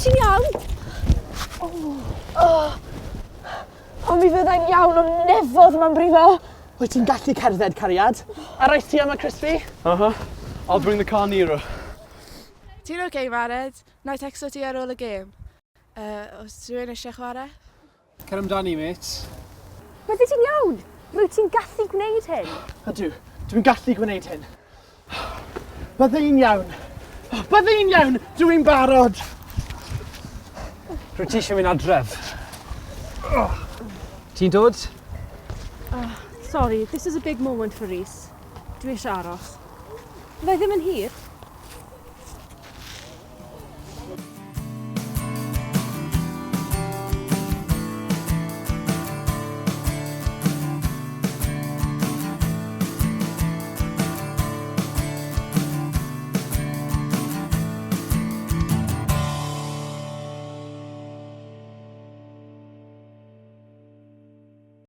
Wyt ti'n iawn? O! O! O, mi fyddai'n iawn, ond nefodd ma'n brifo. Wyt ti'n gallu cerdded, cariad? Araith ti am y crispy? Uh-huh. I'll bring the car nearer. Ti'n ok, Mared? Na i tecsto ti ar ôl y gêm. Uh, os rhywun eisiau chwarae? Cer amdani, mate. Byddi ti'n iawn? Rwyt ti'n gallu gwneud hyn. Ydw, dwi'n gallu gwneud hyn. Bydda i'n iawn. Bydda i'n iawn, dwi'n barod. Rwyt ti eisiau mynd adref? Ti'n dod? Sorry, this is a big moment for Rhys. Dwi eisiau aros. Fydda i ddim yn hir.